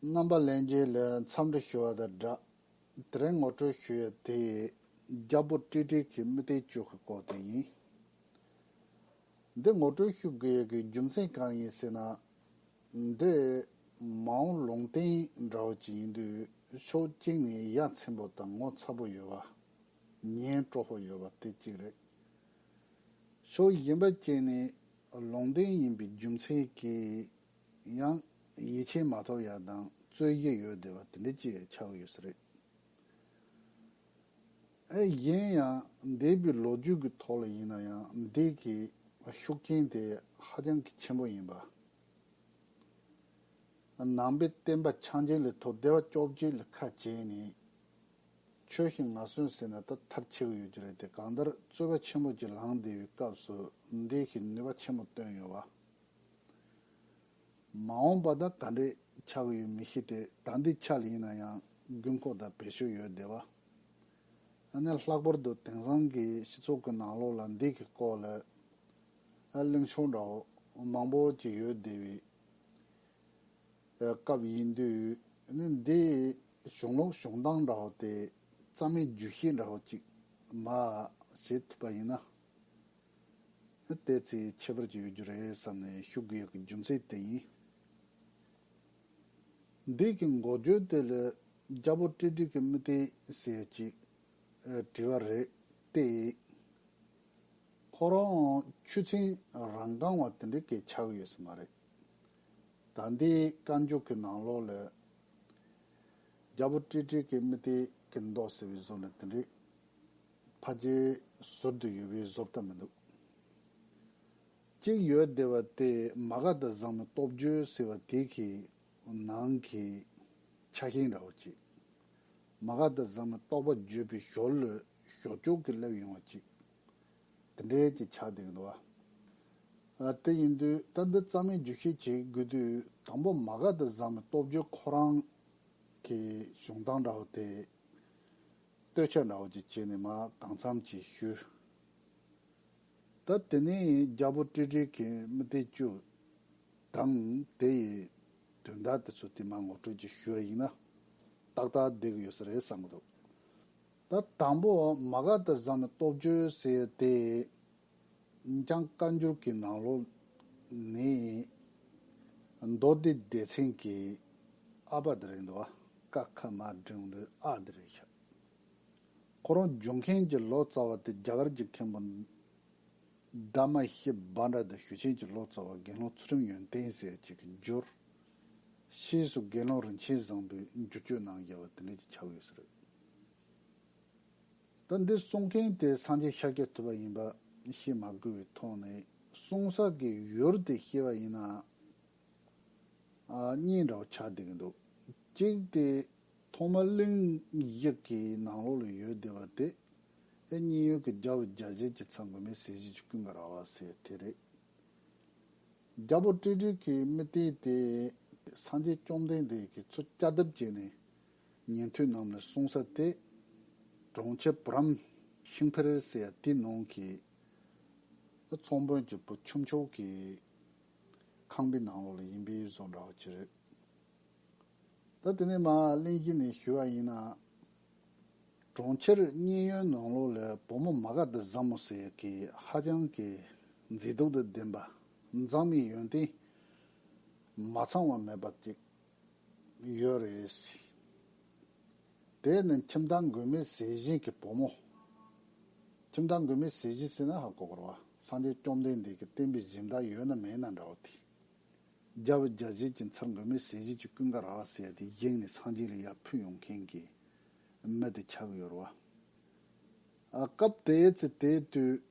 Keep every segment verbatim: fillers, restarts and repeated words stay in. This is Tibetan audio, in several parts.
རྣམ་པ་ལྷན་རྒྱས་ལ་འཚམས་འདྲི་ཞུ་བ་དང་སྦྲགས། དེ་རིང་ངོ་སྤྲོད་ཞུ་ཡ་དེ་རྒྱལ་པོ་ཀྲིག་ཀྲིག་གི་རྨི་ལྟས་བཅུ་གི་སྐོར་དེ་ཡིན། འདི་ངོ་སྤྲོད་ཞུ་དགོས་ཡ་གི་རྒྱུ་མཚན་གང་ཡིན་ཟེར་ན། འདི་མ་འོངས་ལུང་བསྟན་འདྲ་བོ་ཅིག་ཡིན་དུས་ཕྱོགས་གཅིག་ནས་ཡ་མཚན་པོ་དང་ངོ་མཚར་པོ་ཡོད་པ། ཉན་སྤྲོ་པོ་ཡོད་པ་དེ་གཅིག་རེད། ཕྱོགས་གཞན་པ་གཅིག་ནས་ལུང་བསྟན་ཡིན་པའི་རྒྱུ་མཚན་གྱིས་ཡང་ཡིད་ཆེས་མ་ཐོབ་ཡ་དང་རྩོད་གཞི་ཡོད་བསྡད་པ་དེ་འདྲ་ཅིག་ཆགས་ཡོད་ས་རེད། ཨེ་གཞན་ཡང་འདས་པའི་ལོ་རྒྱུས་ཀྱི་ཐོག་ལ་ཡིན་ན་ཡང་འདི་གི་ཤུགས་རྐྱེན་དེ་ཧ་ཅང་གི་ཆེན་པོ་ཡིན་པ། ནང་པའི་བསྟན་པ་འཆམ་མཐུན་ལ་ཐོག་སྡེ་པ་བཅོ་བརྒྱད་ལ་ཁ་བྱས་ནས། ཆོས་ཤིག་ངར་སོང་ཟེར་ན་ད་མཐར་ཕྱིན་གྱི་ཡོད་ཀྱི་རེད་དེ། གང་ལྟར་རྩོད་པ་ཆེན་པོ་ཅིག་ལངས་བསྡད་པའི་སྐབས་སུ་འདི་ཞིག་ནུས་པ་ཆེན་པོ་བཏོན་ཡོད་པ། མ་འོངས་པ་ད་ག་འདྲས་ཆགས་ཀྱི་ཡོད་མི་ཤེས་ཏེ། ད་འདི་ཆ་ལ་ཡིན་ན་ཡང་དགོས་མཁོ་དང་བེད་སྤྱོད་ཡོད་བསྡད་པ། ཨ་ནི་ལྷག་པར་དུ་དེང་སང་གི་སྤྱི་ཚོགས་ཀྱི་ནང་ལོགས་ལ་འདི་གི་སྐོར་ལ་ཨ་གླེང་ཕྱོགས་འདྲ་བོ་མང་པོ་ཅིག་ཡོད་བསྡད་པའི་སྐབས་ཡིན་དུས། ཨ་ནི་འདི་གཞུང་ལུགས་གཞུང་སྟངས་འདྲ་བོ་དེ་རྩ་མེད་བརྗོད་གཞི་འདྲ་བོ་ཅིག་མར་བྱེད་ཐུབ་པ་ཡིན་ན། ཨ་ཏོག་ཙམ་ཁྱད་པར་ཅིག་ཡོད་རྒྱུ་རེད་བསམ་ནས་ཞུ་དགོས་ཡག་གི་རྒྱུ་མཚན་དེ་ཡིན། འདི་གི་འགོ་བརྗོད་དེ་ལ་རྒྱལ་པོ་ཀྲིག་ཀྲིག་གི་རྨི་ལྟས་ཟེར་ཅིག་ཨ་བྲིས་པ་རེད་དེ། ཁོ་རང་ཆོས་མཚན་རང་རྐང་བ་དེ་འདྲའི་སྐད་ཆགས་ཡོད་ས་མ་རེད། ད་ལྟའི་བཀའ་འགྱུར་གྱི་ནང་ལོགས་ལ་རྒྱལ་པོ་ཀྲིག་ཀྲིག་གི་རྨི་ལྟས་ཀྱི་མདོ་ཟེར་བའི་བཟོ་འདྲ་དེ་འདྲའི་ཕལ་ཆེར་ཟུར་དུ་ཡོད་པའི་བཟོ་ལྟ་མི་འདུག་གཅིག་ཡོད་བསྡད་པ་དེ་མ་ག་དྷ་བཟང་མོའི་སྟོབས་བརྗོད་ཟེར་བ་དེ་གི་ནང་གི་ཆ་ཤས་འདྲ་བོ་ཅིག་མ་ག་དྷ་བཟང་མོའི་རྟོགས་པ་བརྗོད་པའི་ཞོར་ལ་ཞོར་ཅོག་གི་སླེབས་ཡོང་བ་ཅིག་དེ་འདྲའི་ཅིག་ཆགས་བསྡད་ཀྱི་འདུག་བ། ཨ་དེ་ཡིན་དུས་ད་འདི་རྩ་མེད་བརྗོད་གཞི་བྱེད་དགོས་དུས། དང་པོ་མ་ག་དྷ་བཟང་མོའི་སྟོབས་བརྗོད་ཁོ་རང་གི་བྱུང་སྟངས་འདྲ་བོ་དེ་བསྟོད་ཆ་འདྲ་བོ་ཅིག་བྱས་ནས་མར་གང་འཚམ་ཅིག་ཞུས། ད་དེ་ནས་རྒྱལ་པོ་ཀྲིག་ཀྲིག་གི་རྨི་ལྟས་བཅུ་དང་དེ་ཡི་དོན་དག་དེ་ཚོ་དེ་མར་ངོ་སྤྲོད་ཅིག་ཞུ་བ་ཡིན་ན་ཏག་ཏག་བསྡད་ཀྱི་ཡོད་ས་རེད་བསམ་གྱི་འདུག་ད་དང་པོ་མ་ག་དྷ་བཟང་མོའི་སྟོབས་བརྗོད་ཟེར་དེ་ཡང་བཀའ་འགྱུར་གྱི་ནང་ལོགས་ནས་མདོ་སྡེ་སྡེ་ཚན་གྱི་ཨ་པ་དེ་རེད་འདུག་བ། ཀ་ཁ་མ་འབྲིང་དུ་ཨ་དེ་རེད་ཤག་ཁོ་རང་བྱུང་མཁན་གྱི་ལོ་ཙཱ་བ་དེ་རྒྱ་གར་གྱི་མཁན་པོ་དྷརྨ་ཤི་བྷ་དྲ་དང་། ཞུ་མཁན་གྱི་ལོ་ཙཱ་བ་དགེ་སློང་ཚུལ་ཁྲིམས་ཡོན་ཏན་ཟེར་ཅིག་གིས་བསྒྱུར། ཕྱིས་སུ་དགེ་སློང་རིན་ཆེན་བཟང་པོས་བསྒྱུར་བཅོས་གནང་བཞག་པ་དེ་འདྲ་ཅིག་ཆགས་ཡོད་ས་རེད། ད་འདི་གསུང་མཁན་དེ་སངས་རྒྱས་ཤཱཀྱ་ཐུབ་པ་ཡིན་པ་བཤད་མ་དགོས་པའི་ཐོག་ནས། གསུང་ས་གི་ཡུལ་དེ་བཤད་པ་ཡིན་ན། ཨ་གཉིས་འདྲ་བོ་ཆགས་བསྡད་ཀྱི་འདུག་གཅིག་དེ་ཐོག་མར་གླེང་གཞི་གི་ནང་ལོགས་ལ་ཡོད་བསྡད་པ་དེ། ཨེ་མཉན་ཡོད་ཀྱི་རྒྱལ་བ་རྒྱལ་བྱེད་ཀྱི་མཚན། མགོན་མེད་ཟས་བཞེས་ཀྱི་ཀུན་དགའ་ར་བ་ཟེར་དེ་རེད། རྒྱལ་པོ་ཀྲིག་ཀྲིག་གི་རྨི་ལྟས་དེ་སངས་རྒྱས་བཅོམ་ལྡན་འདས་ཀྱིས་ཚུར་བསྐྱར་ལྡབ་བྱས་ནས་ཉན་ཐོས་རྣམས་ལ་གསུངས་ས་དེ། གྲོང་ཁྱེར་བུ་རམ་ཤིང་འཕེལ་ཟེར་ཡ་དེ་ནང་གི་ཚོང་དཔོན་གྱི་བུ་ཁྱུ་མཆོག་གི་ཁང་པའི་ནང་ལོགས་ལ་ཡིན་པའི་བཟོ་འདྲ་བོ་ཅིག་རེད། ད་དེ་ནས་མར་གླེང་གཞི་ནས་ཞུ་བ་ཡིན་ན། གྲོང་ཁྱེར་མཉན་ཡོད་ནང་ལོགས་ལ་བུ་མོ་མ་ག་དྷ་བཟང་མོ་ཟེར་ཡ་གི་ཧ་ཅང་གི་མཛེས་སྡུག་དང་ལྡན་པ། མཛངས་མའི་ཡོན་ཏན་མ་ཚང་བ་མེད་པ་ཅིག་ཡོད་རེད། དེ་ནི་ཁྱིམ་བདག་མགོན་མེད་ཟས་བཞེས་ཀྱི་བུ་མོ། ཁྱིམ་བདག་མགོན་མེད་ཟས་བཞེས་ཟེར་ན་ཧ་གོ་གི་རེད་བ། སངས་རྒྱས་བཅོམ་ལྡན་འདས་ཀྱི་བསྟན་པའི་གཞི་བདག་ཡོད་ན་མེད་ན་འདྲ་བོ་དེ། རྒྱལ་བ་རྒྱལ་བྱེད་ཀྱི་མཚན། མགོན་མེད་ཟས་བཞེས་ཀྱི་ཀུན་དགའ་ར་བ་ཟེར་ཡ་དེ་བཞེངས་ནས་སངས་རྒྱས་ལ་ཡར་ཕུལ་ཡོང་མཁན་གྱི་མི་དེ་ཆགས་ཀྱི་ཡོད་རེད་བ། ཨ་སྐབས་དེའི་ཚེ་དེའི་དུས་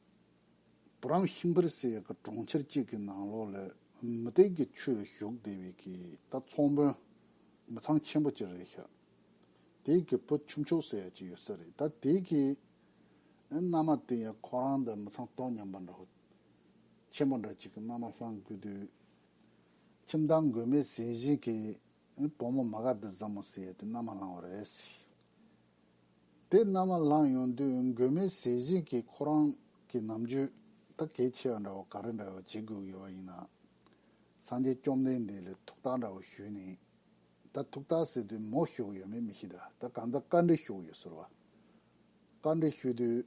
བུ་རམ་ཤིང་འཕེལ་ཟེར་ཡ་གི་གྲོང་ཁྱེར་གཅིག་གི་ནང་ལོགས་ལ་མུ་སྟེགས་ཀྱི་ཆོས་ལ་ཞུགས་བསྡད་པའི་གི་ད་ཚོང་དཔོན་མི་ཚང་ཆེན་པོ་ཅིག་རེད་ཤག་དེའི་གི་བུ་ཁྱུ་མཆོག་ཟེར་ཡ་ཅིག་ཡོད་ས་རེད། ད་དེའི་གི་མནའ་མ་དེ་ཡང་ཁོ་རང་དང་མི་ཚང་དོ་མཉམ་པ་འདྲ་བོ། ཆེན་པོ་འདྲ་ཅིག་གི་མནའ་མ་བླངས་དགོས་དུས། ཁྱིམ་བདག་མགོན་མེད་ཟས་བཞེས་ཀྱི་བུ་མོ་མ་ག་དྷ་བཟང་མོ་ཟེར་ཡ་དེ་མནའ་མ་བླངས་པ་རེད། དེ་མནའ་མ་བླངས་ཡོང་དུས་མགོན་མེད་ཟས་བཞེས་ཀྱིས་ཁོ་རང་གི་ནམ་རྒྱུན་ད་གལ་ཆེ་བ་འདྲ་བོ་ག་རེ་འདྲ་བོ་བྱེད་དགོས་ཡོད་པ་ཡིན་ན། སངས་རྒྱས་བཅོམ་ལྡན་འདས་ལ་ཐུགས་རྟགས་འདྲ་བོ་ཞུས་ནས། ད་ཐུགས་ཐག་ཟེར་དུས་མོ་ཤོར་གི་ཡོད་མེད་མི་ཤེས། ད་ད་གང་ལྟར་བཀའ་འདྲི་ཞུ་གི་ཡོད་ཟེར་བ། བཀའ་འདྲི་ཞུ་དུས་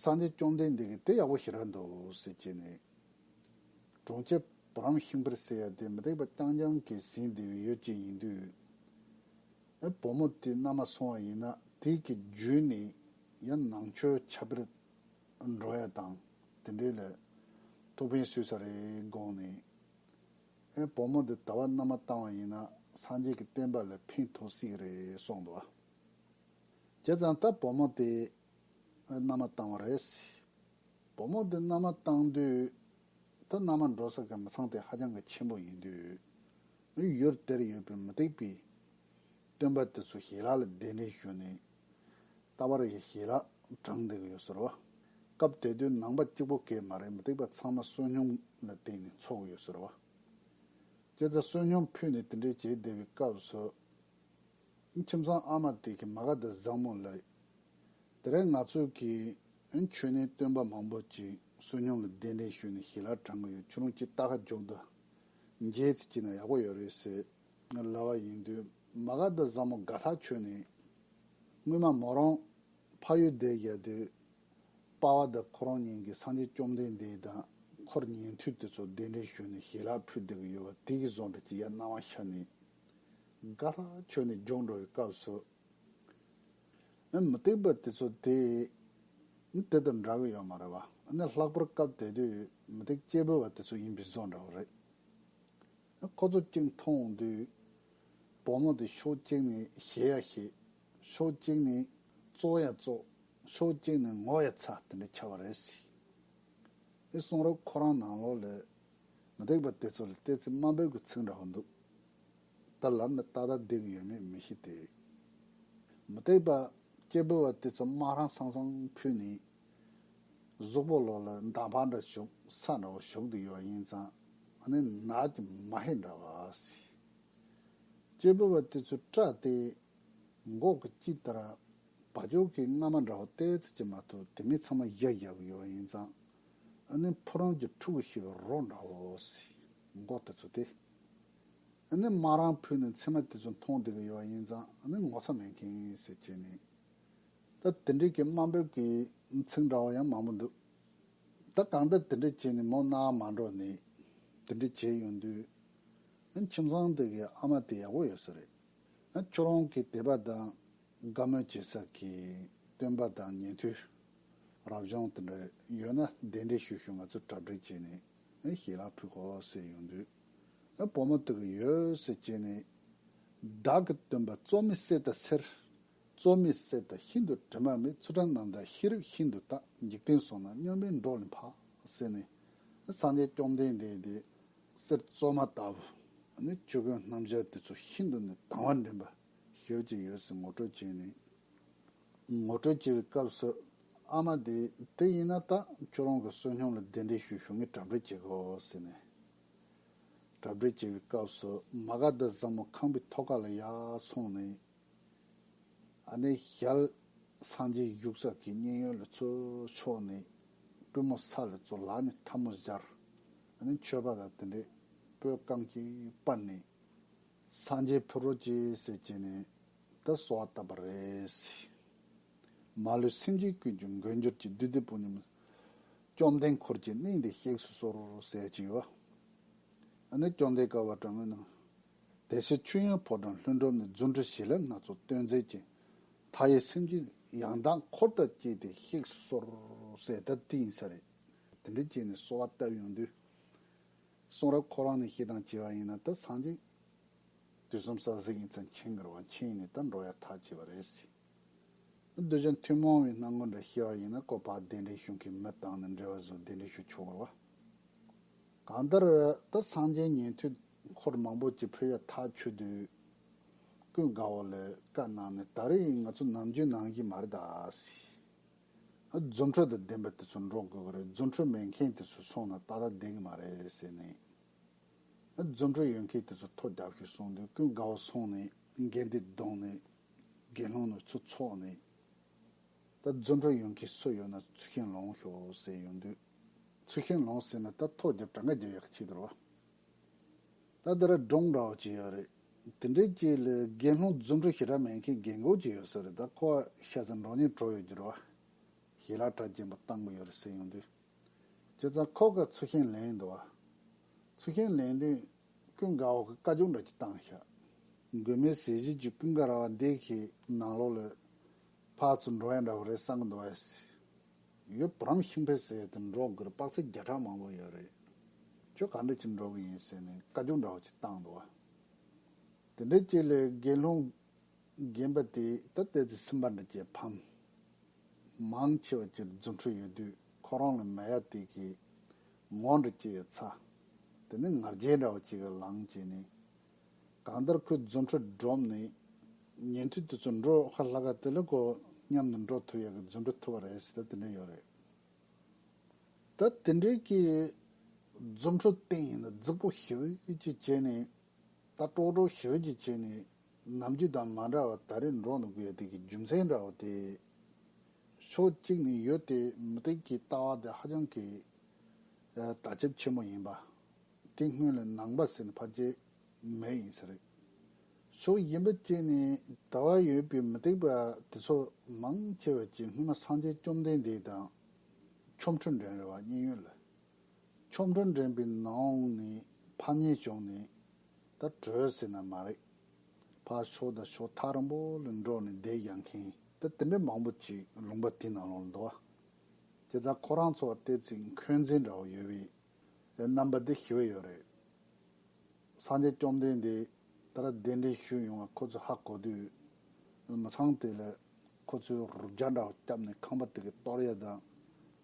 སངས་རྒྱས་བཅོམ་ལྡན་འདས་ཀྱིས་དེ་ཡག་པོ་ཞེ་དྲག་འདུག་ཟེར་བྱས་ནས། གྲོང་ཁྱེར་བུ་རམ་ཤིང་པར་ཟེར་ཡ་དེ་མུ་སྟེགས་པ་རྐྱང་རྐྱང་གིས་ཟིན་བསྡད་པའི་ཡུལ་ཅིག་ཡིན་དུས། ཨེ་བུ་མོ་དེ་མནའ་མ་སོང་བ་ཡིན་ན་དེ་གི་བརྒྱུད་ནས་ཡང་ནང་ཆོས་ཁྱབ་སྤེལ་འགྲོ་ཡ་དང་དེ་འདྲའི་ལ་ཐུགས་ཕན་གསོས་ས་རེད་དགོངས་ནས། ཨེ་བུ་མོ་འདི་ད་བར་མནའ་མ་བཏང་བ་ཡིན་ན་སངས་རྒྱས་ཀྱི་བསྟན་པ་ལ་ཕན་ཐོགས་སྲིད་ཀྱི་རེད་གསུངས་འདུག་བ། བྱས་ཙང་ད་བུ་མོ་དེ་མནའ་མ་བཏང་བ་རེད། བུ་མོ་དེ་མནའ་མ་བཏང་དུས་ད་མནའ་མ་འགྲོ་ས་གི་མི་ཚང་དེ་ཧ་ཅང་གི་ཆེན་པོ་ཡིན་དུས། ཡུལ་དེར་ཡོད་པའི་མུ་སྟེགས་པའི་སྟོན་པ་དེ་ཚོ་ཞལ་ལག་ལ་གདན་འདྲེན་ཞུས་ནས། ད་བར་གྱི་ཞལ་ལག་དྲངས་བསྡད་ཀྱི་ཡོད་ཟེར་བ། སྐབས་དེ་དུས་ནང་པ་གཅིག་པོ་གས་མ་རེད། མུ་སྟེགས་པ་ཚང་མ་བསོད་སྙོམས་ལ་བརྟེན་ནས་འཚོ་གི་ཡོད་ཟེར་བ། བྱས་ཙང་བསོད་སྙོམས་ཕུལ་ནས་དེ་འདྲའི་བྱས་བསྡད་པའི་སྐབས་སུ། ཁྱིམ་ཚང་ཨ་མ་དེ་གིས་མ་ག་དྷ་བཟང་མོ་ལ། དེ་རིང་ང་ཚོ་གིས་མཆོད་གནས་སྟོན་པ་མང་པོ་ཅིག་བསོད་སྙོམས་ལ་གདན་འདྲེན་ཞུས་ནས་ཞལ་ལག་དྲངས་གི་ཡོད། ཁྱོད་རང་ཅིག་ལྟ་ག་འཇུག་དང་། མཇལ་ཙམ་བྱས་ན་ཡག་པོ་ཡོད་རེད་ཟེར་ལབ་པ་ཡིན་དུས། མ་ག་དྷ་བཟང་མོ་དགའ་ཐག་ཆོད་ནས། སྔོན་མ་མོ་རང་ཕ་ཡུལ་བསྡད་ཡོད་དུས། པ་ཕ་དང་ཁོ་རང་གཉིས་ཀྱིས་སངས་རྒྱས་བཅོམ་ལྡན་འདས་དང་འཁོར་ཉན་ཐོས་དེ་ཚོ་གདན་འདྲེན་ཞུས་ནས་ཞལ་ལག་ཕུལ་བསྡད་ཀྱི་ཡོད་པ་དེ་གི་བཟོ་འདྲ་ཅིག་ཡར་སྣང་བ་ཤར་ནས། དགའ་ཐག་ཆོད་ནས་མགྱོགས་འགྲོ་བའི་སྐབས་སུ། ཨ་མུ་སྟེགས་པ་དེ་ཚོ་དེ་དེ་དང་འདྲ་གི་ཡོད་མ་རེད་བ། ཨ་ནི་ལྷག་པར་སྐབས་དེ་དུས་མུ་སྟེགས་སྐྱེས་བུ་བ་དེ་ཚོ་ཡིན་པའི་བཟོ་འདྲ་བོ་རེད། ཁོ་ཚོ་གཅིག་མཐོང་དུས། བུ་མོ་དེ་ཕྱོགས་གཅིག་ནས་ཞེད་ཡ་ཞེད། ཕྱོགས་གཅིག་ནས་བཙོག་ཡ་བཙོག། ཕྱོགས་གཅིག་ནས་ངོ་ཡ་ཚ་དེ་འདྲ་ཆགས་པ་རེད་ཟེར། ཨེ་གསུང་རབ་ཁོ་རང་ནང་ལོགས་ལ་མུ་སྟེགས་པ་དེ་ཚོ་ལ་བལྟས་ཚེ་དམའ་འབེབས་ཀྱི་ཚིག་འདྲ་བོ་འདུག་ད་ལབ་ན་ཏག་ཏག་བསྡད་ཀྱི་ཡོད་མེད་མི་ཤེས་ཏེ། མུ་སྟེགས་པ་སྐྱེས་བུ་བ་དེ་ཚོ་དམར་ཧྲང་སང་སང་ཕུལ་ནས། གཟུགས་པོ་ལོགས་ལ་མདའ་འཕང་འདྲ་བཞུགས། ས་འདྲ་བོ་བཞུགས་བསྡད་ཡོད་ཡིན་ཙང་། ཨ་ནི་ནག་གི་མ་ཧེ་འདྲ་བ་ཟེར། སྐྱེས་བུ་བ་དེ་ཚོ་སྐྲ་དེ་མགོ་གི་དཀྱིལ་ལྟར་བ་ཅོ་གི་རྔ་མ་འདྲ་བོ་ཏོག་ཙམ་ཅིག་མ་གཏོགས་དེ་མིན་ཚང་མ་བཞག་བཞག་གི་ཡོད་ཡིན་ཙང་། ཨ་ནི་ཕོ་རང་གི་ཕྲུ་གུ་ཤི་བའི་རོ་འདྲ་བོ་ཟེར། མགོ་དེ་ཚོ་དེ། ཨ་ནི་དམར་ཧྲང་ཕུལ་ནས་མཚན་མ་དེ་ཚོ་མཐོང་བསྡད་ཀྱི་ཡོད་ཡིན་ཙང་། ཨ་ནི་ངོ་ཚ་མེད་མཁན་ཟེར་བྱས་ནས། ད་དེ་འདྲའི་གི་དམའ་འབེབས་ཀྱི་ཚིག་འདྲ་བོ་ཡང་མང་པོ་འདུག་ད་གང་ལྟར་དེ་འདྲ་བྱས་ནས་མོ་ནང་མ་འགྲོ་ནས་དེ་འདྲ་བྱས་ཡོང་དུས། ཨ་ཁྱིམ་ཚང་དེ་གི་ཨ་མ་དེ་ཡག་པོ་ཡོད་ས་རེད། ཨ་ཁྱོད་རང་གི་དད་པ་དང་དགའ་མོས་བྱེད་ས་གི་སྟོན་པ་དང་ཉན་ཐོས་རབ་བྱུང་དེ་འདྲ་ཡོད་ན་གདན་འདྲེན་ཞུ་ཞུ། ང་ཚོ་གྲ་སྒྲིག་བྱས་ནས་ཨ་ཞལ་ལག་ཕུལ་གོ་ཟེར་ཡོང་དུས། ཨ་བུ་མོ་དེ་གི་ཡོད་ཟེར་བྱས་ནས། བདག་གི་སྟོན་པ་བཙོ་མའི་གསེར་ལྟར་སེར། བཙོ་མའི་གསེར་ལྟར་ཤིན་ཏུ་དྲི་མ་མེད། ཚུལ་ཁྲིམས་རྣམ་དག་ཤེས་རབ་ཤིན་ཏུ་དག་འཇིག་རྟེན་སོགས་རྣམས་སྙོམས་པའི་འགྲོ་ལ་འཕགས། ཟེར་ནས། སངས་རྒྱས་བཅོམ་ལྡན་འདས་དེ་གསེར་བཙོ་མ་ལྟ་བུ། ཨ་ནི་ཆོས་གོས་སྣམ་སྦྱར་དེ་ཚོ་ཤིན་ཏུ་ནས་དང་བ་འདྲེན་པ་ཞེ་པོ་ཅིག་ཡོད་ཟེར་ངོ་སྤྲོད་བྱས་ནས། ངོ་སྤྲོད་བྱེད་པའི་སྐབས་སུ། ཨ་མ་དེས་དེ་ཡིན་ན་ད་ཁྱོད་རང་གི་བསོད་སྙོམས་ལ་གདན་འདྲེན་ཞུ་ཞུ། ངས་གྲ་སྒྲིག་བྱེད་དགོས་ཟེར་ནས། གྲ་སྒྲིག་བྱེད་པའི་སྐབས་སུ་མ་ག་དྷ་བཟང་མོ་ཁང་པའི་ཐོག་ཁ་ལ་ཡར་སོང་ནས། ཨ་ནི་ཞལ་སངས་རྒྱས་བཞུགས་ས་གི་མཉན་ཡོད་ལ་ཚུར་ཕྱོགས་ནས། པུས་མོ་ས་ལ་བཙུགས། ལག་ནི་ཐལ་མོ་སྦྱར། ཨ་ནི་མཆོད་པ་དང་དེ་འདྲའི་སྤོས་རྐང་གཅིག་སྤར་ནས། སངས་རྒྱས་ཕུལ་རོགས་གྱིས་ཟེར་བྱས་ནས་ད་གསོལ་བ་བཏབ་པ་རེད། མ་ལུས་སེམས་ཅན་ཀུན་གྱི་མགོན་གྱུར་ཅིག་བདུད་སྡེ་དཔུང་ཉམས་བཅོམ་ལྡན་འཁོར་གྱི་གླིང་འདི་གཤེགས་སུ་གསོལ་ཟེར་གྱི་ཡོད། ཨ་ནི་བཅོམ་ལྡན་བསྐལ་པ་གྲངས་མེད་ནང་། དེ་ཕྱིར་མཆོད་ཡོན་ཕོ་བྲང་ལྷུན་གྲུབ་ནས། རྫུ་འཕྲུལ་བྱིན་རླབས་སྣ་ཚོགས་སྟོན་མཛད་ཅིང་། མཐའ་ཡས་སེམས་ཅན་ཡང་དག་འཁོར་དང་བཅས་ཏེ་གཤེགས་སུ་གསོལ་ཟེར། ད་དེ་ཡིན་ས་རེད། དེ་འདྲ་བྱས་ནས་གསོལ་བ་བཏབ་ཡོང་དུས། གསུང་རབ་ཁོ་རང་ནས་བཤད་སྟངས་བྱས་པ་ཡིན་ན་ད་སངས་རྒྱས་དུས་གསུམ་ས་གཟིགས་ཡིན་ཙང་མཁྱེན་གྱི་རེད་བ། མཁྱེན་ནས་ད་འགྲོ་ཡ་ཐག་བཅད་པ་རེད་ཟེར། གདུལ་བྱ་ཐུན་མོང་བའི་སྣང་ངོ་འདྲ་བཤད་པ་ཡིན་ན་ཁོ་ཕར་གདན་འདྲེན་ཞུ་མཁན་མི་བཏང་ནས་འབྲེལ་བ་བཟོ། གདན་འདྲེན་ཞུ་ཆོག་གི་རེད་བ། གང་ལྟར་ད་སངས་རྒྱས་ཉན་ཐོས་འཁོར་མང་པོ་ཅིག་ཕུལ་ཡ་ཐག་ཆོད་དུས། ཀུན་དགའ་བོ་ལ་བཀའ་གནང་ནས། ད་རེས་ང་ཚོ་ནམ་རྒྱུན་ནང་བཞིན་མ་རེད་ད་ཟེར། རྫུ་འཕྲུལ་དང་ལྡན་པ་དེ་ཚོ་འགྲོ་དགོས་ཀྱི་རེད། རྫུ་འཕྲུལ་མེད་མཁན་དེ་ཚོ་སོང་ན་ཏག་ཏག་བསྡད་ཀྱི་མ་རེད་ཟེར་ནས། རྫུ་འཕྲུལ་ཡོད་མཁན་དེ་ཚོ་ཐོ་རྒྱབ་ཤིག་གསུངས་དུས། ཀུན་དགའ་བོ་སོང་ནས་འགལ་འདུ་བརྡུངས་ནས། དགེ་སློང་ནས་ཚུར་ཚོགས་ནས། ད་རྫུ་འཕྲུལ་ཡོད་མཁན་སུ་ཡོད་ན་ཚུར་ཤན་ལོངས་ཤོག་ཟེར་ཡོང་དུས། ཚུར་ཤན་ལོངས་ཟེར་ན་ད་ཐོ་རྒྱབ་གྲངས་ཀ་རྒྱབ་ཡག་ཆེད་དུ་རེད་བ། ད་དེ་ར་སྒྲུང་འདྲ་བོ་ཅིག་ཡོད་རེད། དེ་འདྲའི་ཅིག་ལ་དགེ་སློང་རྫུ་འཕྲུལ་ཞེ་དྲག་མེད་མཁན་རྒན་རྒོན་ཅིག་ཡོད་ས་རེད། ད་ཁོ་ཤ་ཚ་འགྲོ་ཉེན་བྲོ་ཡོད་ཀྱི་རེད་བ། ཞལ་ལག་གྲ་རྒྱས་པོ་བཏང་གི་ཡོད་རེད་ཟེར་ཡོང་དུས། བྱས་ཙང་ཁོ་ག་ཚུར་ཤན་ལེན་འདུག་བ། ཚུར་ཤན་ལེན་དུས་ཀུན་དགའ་བོ་གི་བཀའ་བཀྱོན་འདྲ་ཅིག་བཏང་ཤག་མགོན་མེད་ཟས་བཞིན་གྱི་ཀུན་དགའ་ར་བ་འདི་གི་ནང་ལོགས་ལ་ཕར་ཚུར་འགྲོ་ཡ་འདྲ་བོ་རེད་བསམ་གི་འདུག་བས། ཡོད་བུ་རམ་ཤིང་ཕེ་ཟེར་དེ་འགྲོ་དགོས་རེད། དཔག་ཚད་བརྒྱ་ཕྲག་མང་པོ་ཡོད་རེད། ཁྱོད་ག་འདྲ་ཅིག་འགྲོ་གི་ཡིན་ཟེར་ནས་བཀའ་བཀྱོན་འདྲ་བོ་ཅིག་བཏང་འདུག་བ། དེ་འདྲའི་ཅིག་ལས་དགེ་སློང་རྒན་པ་དེ་ད་ལྟའི་ཚེ་སེམས་པ་འདྲ་ཅིག་ཕམ། མང་ཆེ་བ་ཅིག་རྫུ་འཕྲུལ་ཡོད་དུས་ཁོ་རང་ལ་མེད་ཡ་དེ་གི་ངོ་འདྲ་ཅིག་ཡོད་ཚ། དེ་ནས་ང་རྒྱལ་འདྲ་བོ་ཅིག་གི་ལངས་བྱས་ནས། གང་ལྟར་ཁོས་རྫུ་འཕྲུལ་སྒྲོམ་ནས་ཉན་ཐོས་དེ་ཚོ་འགྲོ་ཧ་ལ་ག་དེ་ལ་ཁོ་མཉམ་དུ་འགྲོ་ཐུབ་ཡག་གི་རྫུ་འཕྲུལ་ཐུབ་པ་རེད་ཟེར། ད་དེ་འདྲ་ཡོད་རེད། ད་དེ་འདྲའི་གི་རྫུ་འཕྲུལ་བསྟན་ཡིན་ན་རྫིག་པོ་ཞེ་པོ་ཅིག་བྱས་ནས། ད་ཀྲོག་ཀྲོག་ཞེ་པོ་ཅིག་བྱས་ནས་ནམ་རྒྱུན་དང་མ་འདྲ་བ་ད་རེས་འགྲོ་འདུག་དགོས་ཡ་དེ་གི་རྒྱུ་མཚན་འདྲ་བོ་དེ། ཕྱོགས་གཅིག་ནས་ཡོད་དེ་མུ་སྟེགས་ཀྱི་ལྟ་བ་དེ་ཧ་ཅང་གི་ཨ་དར་ཁྱབ་ཆེན་པོ་ཡིན་པ། དེ་སྔོན་ལ་ནང་པ་ཟེར་ན་ཕལ་ཆེར་མེད་ཡིན་ས་རེད། ཕྱོགས་གཞན་པ་གཅིག་ནས་ད་བར་ཡོད་པའི་མུ་སྟེགས་པ་དེ་ཚོ་མང་ཆེ་བ་ཅིག་སྔོན་མ་སངས་རྒྱས་བཅོམ་ལྡན་འདས་དང་ཆོ་འཕྲུལ་འགྲན་རེད་བ། མཉན་ཡོད་ལ། ཆོ་འཕྲུལ་འགྲན་པའི་ནང་ནས་ཕམ་ཉེས་བྱུང་ནས་ད་བྲོས་ཟེར་ན་མ་རེད། ཕར་ཕྱོགས་དང་ཕྱོགས་ཐག་རིང་པོ་ལ་འགྲོ་ནས་བསྡད་ཡག་མཁན་ད་དེ་འདྲ་མང་པོ་ཅིག་ལུང་པ་དེའི་ནང་ལོགས་ལ་འདུག་བ། བྱས་ཙང་ཁོ་རང་ཚོ་བལྟས་ཚེ་འཁོན་འཛིན་འདྲ་བོ་ཡོད་པའི་རྣམ་པ་འདི་ཞེ་པོ་ཡོད་རེད། སངས་རྒྱས་བཅོམ་ལྡན་འདས་ད་ར་གདན་འདྲེན་ཞུས་ཡོང་བ་ཁོ་ཚོས་ཧ་གོ་དུས། མི་ཚང་དེ་ལ་ཁོ་ཚོས་རུབ་རྒྱག་འདྲ་བོ་བརྒྱབ་ནས་ཁང་པ་དེ་གི་གཏོར་ཡ་དང་།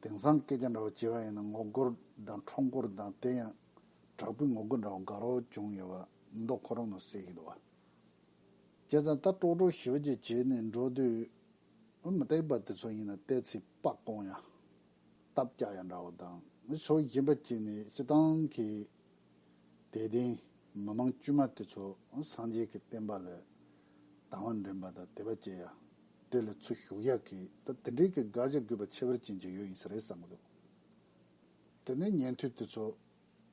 དེང་སང་སྐད་ཆ་འདྲ་བོ་བྱས་པ་ཡིན་ན་ངོ་རྒོལ་དང་ཁྲོམ་སྐོར་དང་དེ་ཡང་དྲག་པོའི་ངོ་རྒོལ་འདྲ་བོ་དགའ་རབ་བྱུང་ཡོད་པ་མདོ་ཁོ་རང་ནས་གསལ་གྱི་འདུག་བ། བྱས་ཙང་ད་ཀྲོག་ཀྲོག་ཞེ་པོ་ཅིག་བྱས་ནས་འགྲོ་དུས། མུ་སྟེགས་པ་དེ་ཚོ་ཡིན་ན་བལྟས་ཚེ་སྤགས་སྐོང་ཡ། སྟབས་བཀྱག་ཡ་འདྲ་བོ་དང་། ཕྱོགས་གཞན་པ་གཅིག་ནས་སྤྱིར་བཏང་གི་དད་ལྡན་མི་མང་དཀྱུས་མ་དེ་ཚོ་སངས་རྒྱས་ཀྱི་བསྟན་པ་ལ་དང་བ་འདྲེན་པ་དང་དད་པ་བྱེད་ཡ། དེ་ལ་ཚུར་ཞུགས་ཡ་གི་ད་དེ་འདྲའི་གི་དགག་བྱ་དགོས་པ་ཁྱད་པར་ཅན་ཅིག་ཡོད་ཡིན་ས་རེད་བསམ་གི་འདུག་དེ་ནས་ཉན་ཐོས་དེ་ཚོ།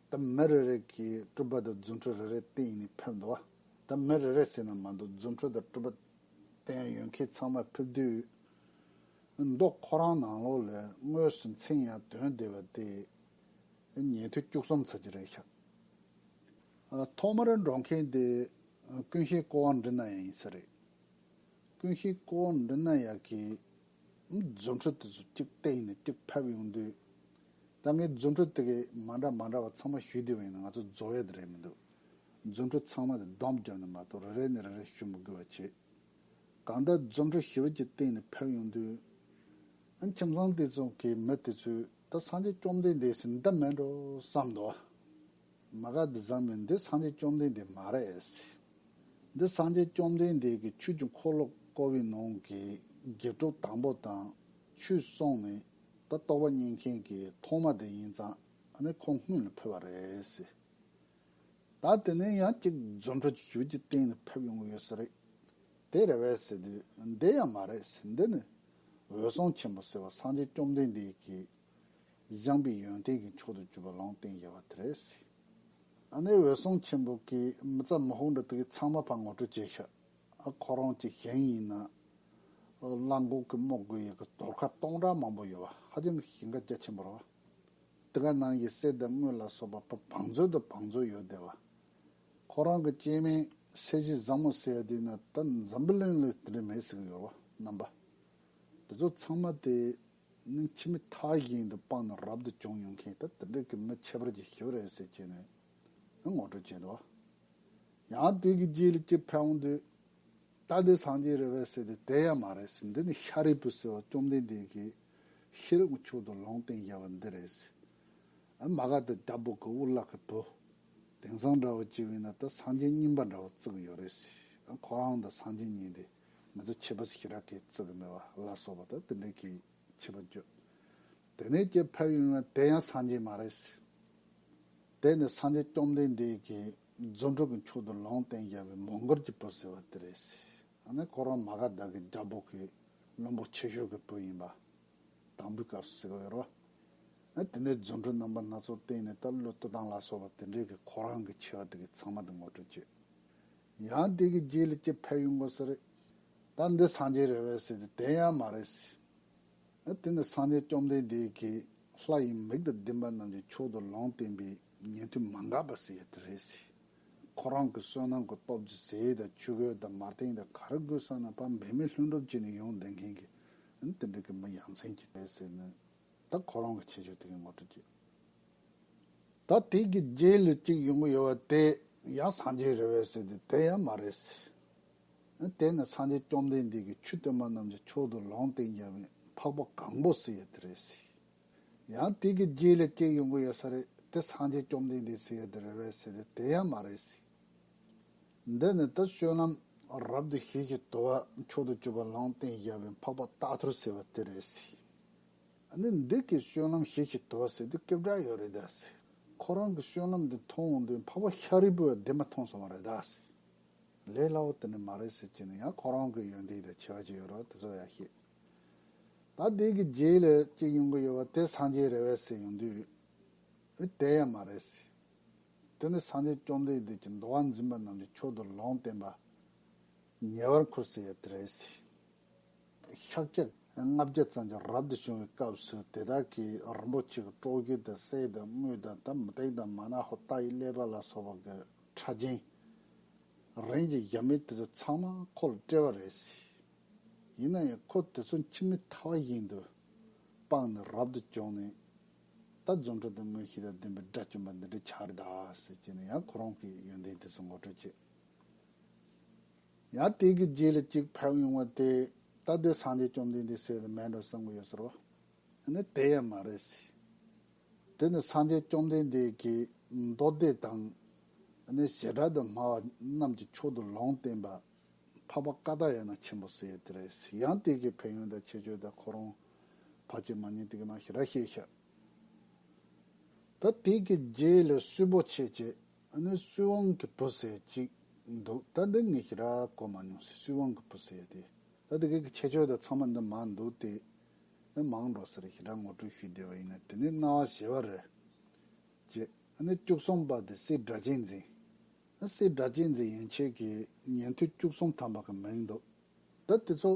ད་མི་རེ་རེ་གིས་སྤྲུལ་པ་དང་རྫུ་འཕྲུལ་རེ་རེ་བསྟན་ནས་ཕེབས་འདུག་བ། ད་མི་རེ་རེ་ཟེར་ན་མ་གཏོགས་རྫུ་འཕྲུལ་དང་སྤྲུལ་པ་བསྟན་ཡོད་མཁན་ཚང་མ་ཕེབས་དུས། མདོ་ཁོ་རང་ནང་ལོགས་ལ་དངོས་སུ་མཚན་ཡང་དོན་བསྡུས་པ་དེ་ཉན་ཐོས་བཅུ་གསུམ་ཚར་གྱི་རེད་ཤག་ཐོག་མར་འགྲོ་མཁན་དེ་ཀུན་ཤེས་ཀོ་བ་འབྲི་ན་ཡང་ཡིན་ས་རེད། ཀུན་ཤེས་ཀོ་བ་འབྲི་ན་ཡག་གི་རྫུ་འཕྲུལ་དེ་ཚོ་གཅིག་བསྟན་ནས་གཅིག་ཕེབས་ཡོང་དུས། ད་ངས་རྫུ་འཕྲུལ་དེ་གའི་མ་འདྲ་མ་འདྲ་བ་ཚང་མ་ཞུས་བསྡད་པ་ཡིན་ན་ང་ཚོ་རྫོགས་ཡ་དེ་རེད་མི་འདུག་རྫུ་འཕྲུལ་ཚང་མ་དེ་སྡོམ་བརྒྱབ་ནས་མ་གཏོགས་རེ་རེ་ནས་རེ་རེ་ཞུ་མི་དགོས་པ་བྱེད། གང་ལྟར་རྫུ་འཕྲུལ་ཞེ་པོ་ཅིག་བསྟན་ནས་ཕེབས་ཡོང་དུས། ཨ་ཁྱིམ་ཚང་དེ་ཚོ་གི་མི་དེ་ཚོས་ད་སངས་རྒྱས་བཅོམ་ལྡན་འདས་ཟེར་འདི་མིན་འགྲོ་བསམ་འདུག་མ་ག་དེ་ཚང་མས་འདི་སངས་རྒྱས་བཅོམ་ལྡན་འདས་མ་རེད། འདི་སངས་རྒྱས་བཅོམ་ལྡན་འདས་ཀྱི་ཆོས་ཀྱི་འཁོར་ལོ་བསྐོར་བའི་ནང་གི་དགེ་ཕྲུག་དང་པོ་དང་ཆོས་གསུངས་ནས་ད་རྟོགས་པ་རྙེད་མཁན་གྱི་ཐོག་མ་དེ་ཡིན་ཙང་ཨ་ནི་ཁོང་སྔོན་ལ་ཕེབས་པ་རེད། ད་དེ་ནས་ཡང་གཅིག་རྫུ་འཕྲུལ་ཞུ་རྒྱུ་བསྟན་ནས་ཕེབས་ཡོང་གི་ཡོད་ས་རེད། དེ་རེད་པས་ཟེར་དུས་འདི་ཡང་མ་རེད་ཟེར། འདི་ནི་འོད་སྲུང་ཆེན་པོ་ཟེར་བ་སངས་རྒྱས་བཅོམ་ལྡན་འདས་ཀྱིས་བཞེངས་པའི་ཡོན་ཏན་གྱི་མཆོག་ཏུ་གྱུར་པ་ལུང་བསྟན་བཞག་པ་དེ་རེད་ཟེར། ཨ་ནི་འོད་སྲུང་ཆེན་པོ་གིས་མི་ཚ་མི་ཧོང་འདྲ་དེ་གི་ཚང་མ་ཕར་ངོ་སྤྲོད་བྱས་ཤག་ཨ་ཁོ་རང་གཅིག་གཞན་ཡིན་ན་གླང་གོག་གི་མོ་དགོས་ཡག་གི་དོར་ཁ་སྟོང་ཕྲག་མང་པོ་ཡོད་པ་ཧ་ཅང་གི་ཞེན་ཁ་རྒྱ་ཆེན་པོ་རེད་པ། དེ་ག་ནང་བཞིན་གསེར་དང་དངུལ་ལ་སོགས་པ་བང་མཛོད་དུ་བང་མཛོད་ཡོད་བསྡད་པ། ཁོ་རང་གི་སྐྱེ་དམན་ཚད་གཞི་བཟང་མོ་ཟེར་ཡ་དེ་ནི་ད་འཛམ་བུ་གླིང་ལ་དེ་འདྲ་མེད་ཟེར་གི་ཡོད་རེད་པ་རྣམ་པ། དེ་ཚོ་ཚང་མ་དེ་ནི་ཁྱིམ་མི་མཐའ་གཞན་དུ་སྤངས་ནས་རབ་ཏུ་བྱུང་ཡོང་མཁན་ད་དེ་འདྲ་གི་མི་ཁྱད་པར་གྱི་ཞིག་རེད་ཟེར་བྱས་ནས་ངོ་སྤྲོད་བྱས་འདུག་ཡང་དེ་གི་རྗེས་ལ་གཅིག་ཕེབས་འོང་དུས། ད་དེ་སངས་རྒྱས་རེད་པས་ཟེར་ཏེ་དེ་ཡང་མ་རེད་ཟེར། འདི་ནི་ཤཱ་རིའི་བུ་ཟེར་བ་བཅོམ་ལྡན་འདས་ཀྱིས་ཤེས་རབ་ཀྱི་མཆོག་ཏུ་ལུང་བསྟན་བཞག་པ་འདི་རེད་ཟེར། ཨ་མ་ག་དེ་རྒྱལ་པོ་གི་དབུ་བླ་གི་བུ། དེང་སང་འདྲ་བོ་བྱས་པ་ཡིན་ན་ད་སངས་རྒྱས་རྙིང་པ་འདྲ་བོ་བརྩི་གི་ཡོད་རེད་ཟེར། ཨ་ཁོ་རང་དང་སངས་རྒྱས་གཉིས་དེ་ང་ཚོ་ཁྱད་པར་ཞེ་དྲག་གི་བརྩི་གི་མེད་པ་ལ་སོགས་པ་ད་དེ་འདྲའི་གི་ཁྱད་པར་བརྗོད། དེ་ནས་ཀྱེ་ཕེབས་ཡོང་བ་དེ་ཡང་སངས་རྒྱས་མ་རེད། དེ་ནི་སངས་རྒྱས་བཅོམ་ལྡན་འདས་ཀྱིས་རྫུ་འཕྲུལ་གྱི་མཆོག་ཏུ་ལུང་བསྟན་བཞག་པའི་མོའུ་འགལ་གྱི་བུ་ཟེར་བ་དེ་རེད། ཨ་ནི་ཁོ་རང་མ་ག་དྷ་གི་རྒྱལ་པོ་གི་བློན་པོ་ཆེ་ཤོས་ཀྱི་བུ་ཡིན་པ། དང་པོའི་སྐབས་སུ་ཟེར་གི་ཡོད་རེད་པ། ཨ་དེ་ནས་རྫུ་འཕྲུལ་རྣམ་པ་སྣ་ཚོགས་བསྟན་ནས་ད་བློ་སྟོབས་དང་ལ་སོགས་པ་དེ་འདྲའི་གི་ཁོ་རང་གི་ཆེ་བ་དེ་གི་ཚང་མ་དེ་ངོ་སྤྲོད་བྱས། ཡང་དེ་གི་རྗེས་ལ་ཅིག་ཕེབས་ཡོང་གི་ཟེར། ད་འདི་སངས་རྒྱས་རེད་པས་ཟེར་ཏེ་དེ་ཡང་མ་རེད་ཟེར། ཨ་དེ་ནི་སངས་རྒྱས་བཅོམ་ལྡན་འདས་ཀྱིས་ལྷ་ཡི་མིག་དང་ལྡན་པ་རྣམས་ཀྱི་མཆོག་ཏུ་ལུང་བསྟན་པའི་ཉན་ཐོས་མ་འགགས་པ་ཟེར་ཡ་དེ་རེད་ཟེར། ཁོ་རང་གི་བསོད་ནམས་ཀྱི་སྟོབས་ཀྱིས་ཟས་དང་ཆོས་གོས་དང་མར་ཐོན་དང་ག་རེ་དགོས་བསམ་ན་ཕར་འབད་མེད་ལྷུན་གྲུབ་བྱས་ནས་ཡོང་བསྡད་མཁན་གྱི་ཨ་ནི་དེ་འདྲ་གི་མི་ཡ་མཚན་ཅིག་རེད་ཟེར་ནས། ད་ཁོ་རང་གི་ཁྱད་ཆོས་དེ་གི་ངོ་སྤྲོད་བྱེད། ད་དེ་གི་རྗེས་ལ་གཅིག་ཡོང་གི་ཡོད་པ་དེ་ཡང་སངས་རྒྱས་རེད་པས་ཟེར་ཏེ་དེ་ཡང་མ་རེད་ཟེར། དེ་ནི་སངས་རྒྱས་བཅོམ་ལྡན་འདས་ཀྱིས་ཆོས་སྟོན་པ་རྣམས་ཀྱི་མཆོག་ཏུ་ལུང་བསྟན་བཞག་པའི་འཕགས་པ་གང་པོ་ཟེར་ཡ་དེ་རེད་ཟེར། ཡང་དེ་གི་རྗེས་ལ་གཅིག་ཡོང་གི་ཡོད་ས་རེད། དེ་སངས་རྒྱས་བཅོམ་ལྡན་འདས་ཟེར་ཡ་དེ་རེད་པས་ཟེར་ཏེ་དེ་ཡང་མ་རེད་ཟེར། འདི་ནི་ད་བསོད་ནམས་རབ་ཏུ་ཞི་ཞིང་དུལ་བ་མཆོག་ཏུ་གྱུར་པ་ལུང་བསྟན་བཞག་པའི་འཕགས་པ་སྟག་ཐོར་ཟེར་བ་དེ་རེད་ཟེར། ཨ་ནི་འདི་གི་བསོད་ནམས་ཞི་ཞིང་དུལ་བ་ཟེར་དུས་སྐད་གྲགས་ཡོད་རེད་ད་ཟེར། ཁོ་རང་གི་བསོད་ནམས་འདི་མཐོང་འོང་དུས་འཕགས་པ་ཤཱ་རིའི་བུས་འདི་མ་མཐོང་སོང་བ་རེད་ད་ཟེར། ལས་སླ་བོ་དེ་ནི་མ་རེད་ཟེར་གྱི་ནི་ཡང་ཁོ་རང་གི་ཡོན་ཏན་དང་ཆེ་བ་ཅིག་ཡོད་རེད་དེ་ཚོ་ཡང་ཤེས། ད་འདི་གི་རྗེས་ལ་གཅིག་ཡོང་གི་ཡོད་པ་དེ་སངས་རྒྱས་རེད་པས་ཟེར་ཡོང་དུས། ཨེ་དེ་ཡང་མ་རེད་ཟེར། དེ་ནི་སངས་རྒྱས་བཅོམ་ལྡན་འདས་ཀྱིས་འདུལ་བ་འཛིན་པ་རྣམས་ཀྱི་མཆོག་ཏུ་ལུང་བསྟན་པ་ཉེ་བར་འཁོར་ཟེར་ཡ་དེ་རེད་ཟེར། ཤཱཀྱ་ལྔ་བརྒྱ་ཙམ་གྱིས་རབ་ཏུ་བྱུང་བའི་སྐབས་སུ་དེ་དག་གིས་རིན་པོ་ཆེ་གི་སྲོག་གི་དང་གསེར་དང་དངུལ་དང་དང་མུ་ཏིག་དང་མ་ན་ཧོ་ཏ་ཡི་ཀླད་པ་ལ་སོགས་པ་གི་ཕྲ་རྒྱན་རིན་གྱིས་གཞལ་མེད་དེ་ཚོ་ཚང་མ་ཁོ་ལ་སྤྲད་པ་རེད་ཟེར། ཡིན་ན་ཡང་ཁོ་དེ་ཚོ་འཆི་མེད་ཐལ་བ་བཞིན་དུ་སྤངས་ནས་རབ་ཏུ་བྱུང་ནས་ད་རྫུ་འཕྲུལ་དང་མངོན་ཤེས་དང་ལྡན་པའི་དགྲ་བཅོམ་པ་འདི་འདྲ་ཆགས་རེད་ད་ཟེར་གྱི་ནས་ཡང་ཁོ་རང་གི་ཡོན་ཏན་དེ་ཚོ་ངོ་སྤྲོད་བྱེད། ཡང་དེ་གི་རྗེས་ལ་གཅིག་ཕེབས་ཡོང་བ་དེ་ད་ལྟའི་སངས་རྒྱས་བཅོམ་ལྡན་འདས་ཟེར་དེ་མེད་འགྲོ་བསམ་གི་ཡོད་ཟེར་བ། ཨ་ནི་དེ་ཡང་མ་རེད་ཟེར། དེ་ནི་སངས་རྒྱས་བཅོམ་ལྡན་འདས་ཀྱིས་མདོ་སྡེ་དང་། ཨ་ནི་བྱེ་བྲག་ཏུ་སྨྲ་བ་རྣམས་ཀྱི་མཆོག་ཏུ་ལུང་བསྟན་པ། འཕགས་པ་ཀ་ཏ་ཡ་ན་ཆེན་པོ་ཟེར་ཡ་དེ་རེད་ཟེར། ཡང་དེ་གི་ཕན་ཡོན་དང་ཁྱད་ཆོས་དང་ཁོ་རང་ཕལ་ཆེར་མ་ཉན་དེ་གི་མ་ཞེ་དྲག་བཤད་ཤག་ད་དེ་གི་རྗེས་ལ་སུས་པོ་ཆེ་ཆེ། ཨ་ནི་སུའི་ཝང་གི་བུ་ཟེར་གཅིག་འདུག་ད་འདི་ངས་ཞེ་དྲག་གོ་མ་མྱོང་ཟེར། སུའི་ཝང་གི་བུ་ཟེར་ཡ་དེ། ད་དེ་གི་ཁྱད་ཆོས་དང་ཚང་མ་འདི་མ་འདུག་སྟེ། ཨ་མང་འགྲོ་ཟེར་ཞེ་དྲག་ངོ་སྤྲོད་ཞུས་བསྡད་པ་ཡིན་ན་དེ་ནི་རྣ་བ་ཞེ་བ་རེད། ཅེས། ཨ་ནི་བཅུ་གསུམ་པ་དེ་སྲས་སྒྲ་གཅན་འཛིན། ཨ་སྲས་སྒྲ་གཅན་འཛིན་ཡན་ཆད་ཀྱི་ཉན་ཐོས་བཅུ་གསུམ་ཐམ་པ་གི་མིང་འདུག་ད་དེ་ཚོ་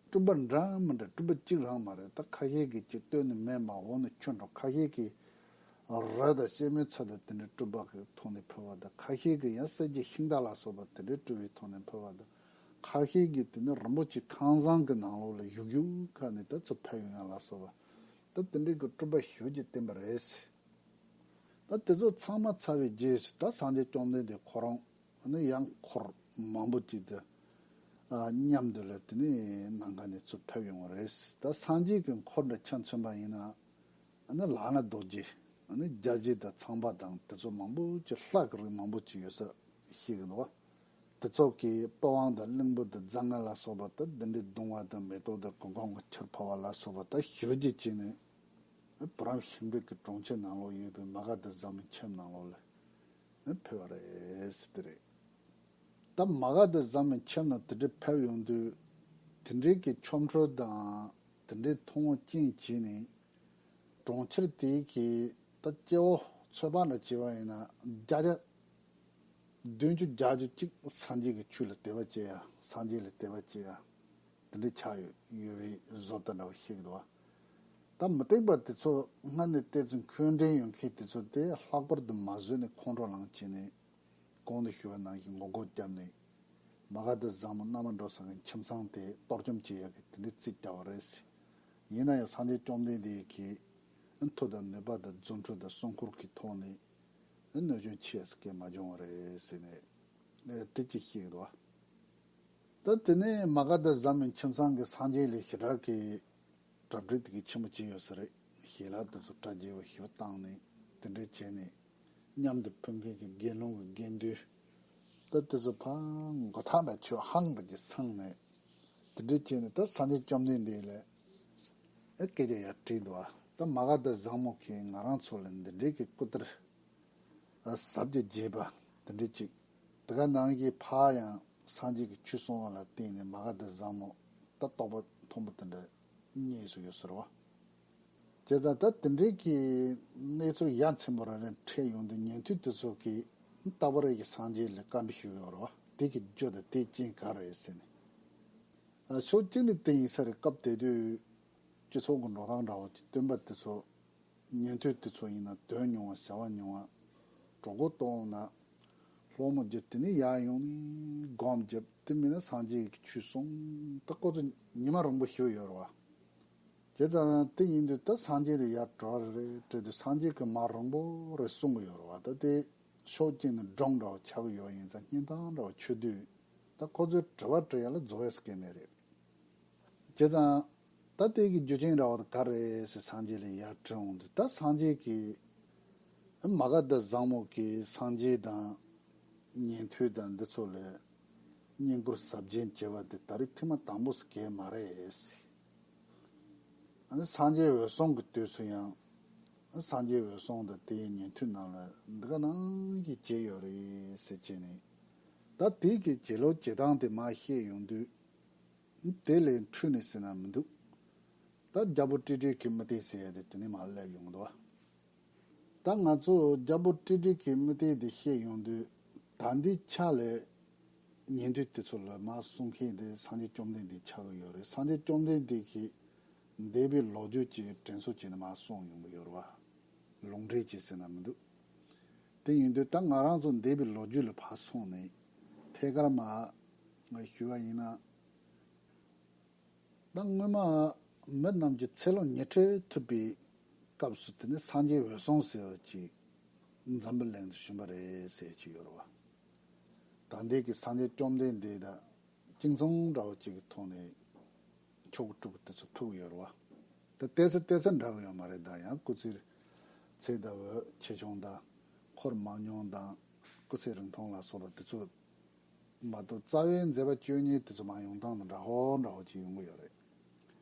སྤྲུལ་པ་འདྲ་མི་འདྲ་སྤྲུལ་པ་གཅིག་རང་མ་རེད། ད་ཁ་ཤས་ཀྱིས་ཅིག་སྟོད་ནས་མེ་འབར་འོག་ནས་ཆུ་འགྲོ། ཁ་ཤས་ཀྱིས་རི་དང་སྐྱེད་མོས་ཚལ་དང་དེ་འདྲའི་སྤྲུལ་པ་གི་ཐོག་ནས་ཕེབས་པ་དང་། ཁ་ཤས་ཀྱིས་ཡང་གསེར་གྱི་ཤིང་རྟ་ལ་སོགས་པ་དེ་འདྲའི་སྤྲུལ་པའི་ཐོག་ནས་ཕེབས་པ་དང་། ཁ་ཤས་ཀྱིས་དེ་ནི་རིན་པོ་ཆེ་ཁང་བཟང་གི་ནང་ལོགས་ལ་བཞུགས་བཞུགས་ཁ་ནས་ད་ཚུར་ཕེབས་ཡོང་ཡ་ལ་སོགས་པ། ད་དེ་འདྲའི་གི་སྤྲུལ་པ་ཞེ་ཅིག་བསྟན་པ་རེད། ད་དེ་ཚོ་ཚང་མ་ཚར་བའི་རྗེས་སུ་ད་སངས་རྒྱས་བཅོམ་ལྡན་འདས་ཁོ་རང་ནི་ཡང་འཁོར་མང་པོ་ཅིག་དང་མཉམ་དུ་ལ་དེ་ནས་ནམ་མཁའ་ནས་ཚུར་ཕེབས་ཡོང་བ་རེད། ད་སངས་རྒྱས་ཀྱི་འཁོར་འདྲ་ཆ་མཚོན་པ་ཡིན་ན། ཨ་ནི་ལག་ན་རྡོ་རྗེ། ཨ་ནི་རྒྱ་རྗེ་དང་ཚངས་པ་དང་དེ་ཚོ་མང་པོ་ཅིག་ལྷ་གི་རིགས་མང་པོ་ཅིག་ཡོད་ས་ཤེས་ཀྱི་འདུག་བ། དེ་ཚོ་གིས་པི་ཝང་དང་གླིང་བུ་དང་རྫ་རྔ་ལ་སོགས་པ་དང་དེ་འདྲའི་བརྡུང་བ་དང་མེ་ཏོག་དང་གུར་གུམ་གྱི་ཆར་ཕབ་པ་ལ་སོགས་པ་ད་ཞེ་པོ་ཅིག་བྱས་ནས། བུ་རམ་ཤིང་འབྲས་ཀྱི་གྲོང་ཁྱེར་ནང་ལོགས་ཡོད་པའི་མ་ག་དྷ་བཟང་མོའི་ཁྱིམ་ནང་ལོགས་ལ་ཕེབས་པ་རེད་ཟེར་དེ་རེད། ད་མ་ག་དྷ་བཟང་མོའི་ཁྱིམ་ནང་དེ་འདྲའི་ཕེབས་ཡོང་དུས། དེ་འདྲའི་གི་ཆོ་འཕྲུལ་དང་དེ་འདྲའི་མཐོང་བ་ཅན་བྱས་ནས། གྲོང་ཁྱེར་དེའི་གི་ད་སྐྱེ་བོ་ཚོད་དཔག་ལ་བྱས་པ་ཡིན་ན་བརྒྱ་ཆ་བདུན་ཅུ་བརྒྱད་ཅུ་གཅིག་སངས་རྒྱས་ཀྱི་ཆོས་ལ་དད་པ་བྱེད་ཡ། སངས་རྒྱས་ལ་དད་པ་བྱེད་ཡ། དེ་འདྲའི་ཆགས་ཡོད་ཡོད་པའི་བཟོ་ལྟ་འདྲ་བོ་ཞིག་འདུག་བ། ད་མུ་སྟེགས་པ་དེ་ཚོ་སྔ་ནས་ཏོག་ཙམ་འཁོན་འགྲན་ཡོད་མཁན་དེ་ཚོ་དེ་ལྷག་པར་དུ་མ་བཟོད་ནས་ཁོང་ཁྲོ་ལངས་བྱས་ནས། གོང་དུ་ཞུས་པ་ནང་བཞིན་ངོ་རྒོལ་བརྒྱབ་ནས། མ་ག་དྷ་བཟང་མོ་མནའ་མ་འགྲོ་ས་གི་ཁྱིམ་ཚང་དེ་གཏོར་བཅོམ་བྱེད་ཡག་གི་དེ་འདྲའི་རྩིས་བརྒྱབ་པ་རེད། ཡིན་ན་ཡང་སངས་རྒྱས་བཅོམ་ལྡན་འདས་ཀྱི་མཐུ་དང་ནུས་པ་དང་རྫུ་འཕྲུལ་དང་སྲུང་འཁོར་གྱི་ཐོག་ནས་གནོད་སྐྱོན་ཆེ་ས་གས་མ་བྱུང་བ་རེད་ཟེར་ནས་དེ་ཅིག་བཤད་ཀྱི་འདུག་བ། ད་དེ་ནས་མ་ག་དྷ་བཟང་མོའི་ཁྱིམ་ཚང་གི་སངས་རྒྱས་ལས་ཞེ་དྲག་གི་གྲ་སྒྲིག་དེ་གི་ཆེན་པོ་བྱས་ཡོད་ས་རེད། ཞལ་ལག་དེ་ཚོ་གྲ་རྒྱས་པོ་ཞིག་བཏང་ནས་དེ་འདྲ་བྱས་ནས་མཉམ་དུ་ཕེབས་མཁན་གྱི་དགེ་སློང་གི་དགེ་འདུན་ད་དེ་ཚོ་ཕར་མགོ་ཐག་འདྲ་ཆོད་ཧང་འདྲ་ཅིག་སངས་ནས་དེ་འདྲ་བྱས་ནས་ད་སངས་རྒྱས་བཅོམ་ལྡན་འདས་ལ་ཨེ་སྐད་ཆ་ཡར་དྲིས་འདུག་བ། ད་མ་ག་དྷ་བཟང་མོ་གིས་ང་རང་ཚོ་ལ་འདི་འདྲའི་གི་སྐུ་དར་ཟབ་རྒྱས་རྒྱས་པ་དེ་འདྲ་ཅིག་དེ་ག་ནང་བཞིན་ཕར་ཡང་སངས་རྒྱས་ཀྱི་ཆོས་གསུང་བ་ལ་བརྟེན་ནས་མ་ག་དྷ་བཟང་མོ་ད་རྟོགས་པ་མཐོན་པོ་དེ་འདྲ་རྙེད་སུ་ཡོད་ཟེར་བ། བྱས་ཙང་ད་དེ་འདྲའི་གི་གནས་ཚུལ་ཡ་མཚན་པོ་རེ་རེ་འཕྲད་ཡོང་དུས་ཉན་ཐོས་དེ་ཚོ་གིས་རྟག་པར་གྱི་སངས་རྒྱས་ལ་བཀའ་འདྲི་ཞུ་གི་ཡོད་རེད་བ། དེ་གི་རྒྱུ་དང་དེའི་རྐྱེན་ག་རེ་རེད་ཟེར་ནས། ཨ་ཕྱོགས་གཅིག་ནས་དེ་ཡིན་ས་རེད། སྐབས་དེ་དུས་སྤྱི་ཚོགས་ཀྱི་འགྲོ་སྟངས་འདྲ་བོ་ཅིག་སྟོན་པ་དེ་ཚོ་ཉན་ཐོས་དེ་ཚོ་ཡིན་ན་དོན་ཉུང་བ་བྱ་བ་ཉུང་བ་གྲོགས་པོ་གཏོང་ན་སློང་མོ་བརྒྱབ། དེ་ནས་ཡར་ཡོང་ནས་སྒོམ་བརྒྱབ། དེ་མིན་ན་སངས་རྒྱས་ཀྱི་ཆོས་གསུངས། ད་ཁོ་ཚོ་ཉི་མ་རིང་པོ་ཞུ་ཡོད་རེད་བ། བྱས་ཙང་དེ་ཡིན་དུས་ད་སངས་རྒྱས་དེ་ཡར་གྲོལ་རེད་དྲན་དུས་སངས་རྒྱས་ཀྱིས་མ་རིང་པོ་རེ་གསུང་གི་ཡོད་རེད་བ། ད་དེ་ཕྱོགས་གཅིག་ནས་སྒྲུང་འདྲ་བོ་ཆགས་ཀྱི་ཡོད་ཡིན་ཙང་བརྙན་ཐུང་འདྲ་བོ་ཆགས་དུས་ད་ཁོ་ཚོས་དྲི་བ་དྲི་ཡ་ལ་རྫོགས་ཡས་སྐལ་མེད་རེད། བྱས་ཙང་ད་དེ་གི་རྒྱུ་རྐྱེན་འདྲ་བོ་དེ་ག་རེད་ཟེར་སངས་རྒྱས་ལ་ཡར་དྲི་འོང་དུས་ད་སངས་རྒྱས་ཀྱིས་མ་ག་དྷ་བཟང་མོ་གིས་སངས་རྒྱས་དང་ཉན་ཐོས་དང་འདི་ཚོ་ལ་བསྙེན་བཀུར་ཟབ་རྒྱས་བྱས་པ་དེ་ད་རེས་ཐེངས་མ་དང་པོ་ཟེར་གྱི་མ་རེད། ཨ་ནི་སངས་རྒྱས་འོད་སྲུང་གི་དུས་སུ་ཡང་སངས་རྒྱས་འོད་སྲུང་དང་དེའི་ཉན་ཐོས་རྣམས་ལ་འདི་ག་ནང་བཞིན་བྱས་ཡོད་རེད་ཟེར་བྱས་ནས། ད་དེ་གི་བྱེད་ལུགས་བྱེད་སྟངས་དེ་མར་བཤད་ཡོང་དུས་དེ་ལས་འཁྲུལ་ནས་ཟེར་ན་མི་འདུག་ད་རྒྱལ་པོ་ཀྲི་ཀྲི་གི་མུ་སྟེགས་ཟེར་ཡ་དེ་དེ་ནས་མར་སླེབས་ཡོང་གི་འདུག་བ། ད་ང་ཚོ་རྒྱལ་པོ་ཀྲི་ཀྲི་གི་མུ་སྟེགས་དེ་བཤད་ཡོང་དུས་ད་འདི་ཆ་ལས་ཉན་ཐོས་དེ་ཚོ་ལ་མར་གསུང་མཁན་དེ་སངས་རྒྱས་བཅོམ་ལྡན་འདས་ཆགས་ཀྱི་ཡོད་རེད། སངས་རྒྱས་བཅོམ་ལྡན་འདས་ཀྱིས་འདས་པའི་ལོ་རྒྱུས་ཀྱི་དྲན་གསོ་བྱས་ནས་མར་གསུངས་ཡོང་གི་ཡོད་རེད་བ། ལུང་འདྲེན་བྱས་ཟེར་ན་མི་འདུག་དེ་ཡིན་དུས་ད་ང་རང་ཚོ་འདས་པའི་ལོ་རྒྱུས་ལ་ཕར་སོང་ནས་ཐད་ཀར་མར་ཞུས་པ་ཡིན་ན། ད་སྔོན་མ་མི་རྣམས་ཀྱི་ཚེ་ལོ་ཉི་ཁྲི་ཐུབ་པའི་སྐབས་སུ་དེ་ནི་སངས་རྒྱས་འོད་སྲུང་ཟེར་བ་ཅིག་འཛམ་བུ་གླིང་དུ་བྱོན་པ་རེད་ཟེར་གྱི་ཡོད་རེད་བ། ད་ལྟའི་གི་སངས་རྒྱས་བཅོམ་ལྡན་འདས་དང་གཅིག་མཚུངས་འདྲ་བོ་ཅིག་གི་ཐོག་ནས་ཆོ་ག་སྤྲུལ་སྐུ་དེ་ཚོ་ཐུག་ཡོད་རེད་བ། ད་ལྟས་ཚེ་ལྟས་ཚེ་འདྲ་བ་ཡོད་མ་རེད། ད་ཡང་སྐུ་ཚེ་ཚད་ད་འོད་ཆེ་ཆུང་དང་འཁོར་མང་ཉུང་དང་སྐུ་ཚེ་རིང་ཐུང་ལ་སོགས་པ་དེ་ཚོ་མ་གཏོགས་རྩ་བའི་མཛད་པ་བཅུ་གཉིས་དེ་ཚོ་མར་ཡོང་སྟངས་དང་འདྲ་ཧོ་འདྲ་ཧོ་ཅིག་ཡོང་གི་ཡོད་རེད།